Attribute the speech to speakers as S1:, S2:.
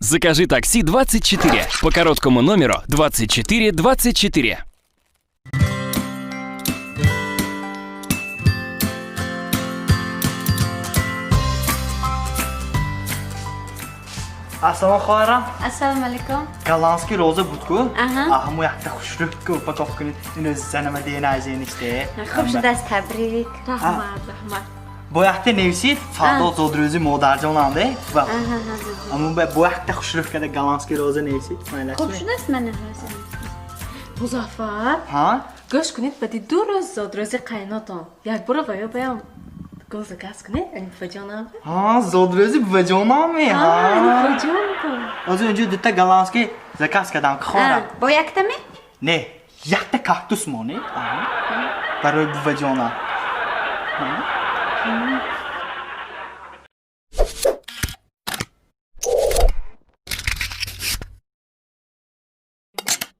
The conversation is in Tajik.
S1: Закажи такси 24 по короткому номеру 24 24.
S2: Ассалом, хоҳарам.
S3: Ассалому алайкум.
S2: Голландский роза буд-ку.
S3: Аҳа.
S2: Ҳамун якта хушрӯ упаковка кунед. Ино занама день рождения.
S3: Хуб шудааст, табрик.
S4: Раҳмат, раҳмат.
S2: Бо якта нависид, фардо зодрӯзи модарҷонам-де. Ва ҳамун бо якта хушрӯ када голландский роза нависид.
S3: Хуб шудааст, мана ҳозир.
S4: Музаффар.
S2: Ҳа?
S4: Гӯш кунед, баъди 2 рӯз зодрӯзи қайнотон. Як бора ва ё баям гул заказ кунед, Анифаҷонам.
S2: Ҳа, зодрӯзи буваҷонаме. Ҳа.
S4: Анифаҷонтон.
S2: Ҳозир инҷо дута голландский заказ кардам, хоҳарам.
S3: Бо яктаме?
S2: Не, якта кактус моне. Барои буваҷонам.